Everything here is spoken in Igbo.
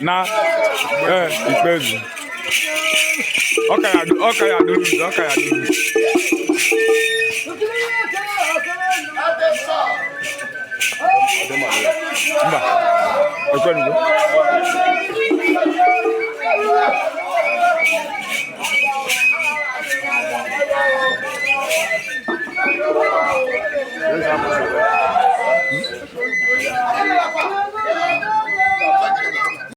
Na ee ikpeazụ ọ ka ya ọ ka ya duru ụzọ, ọ ka ya duru ụzọ. Mba, ekwenugo.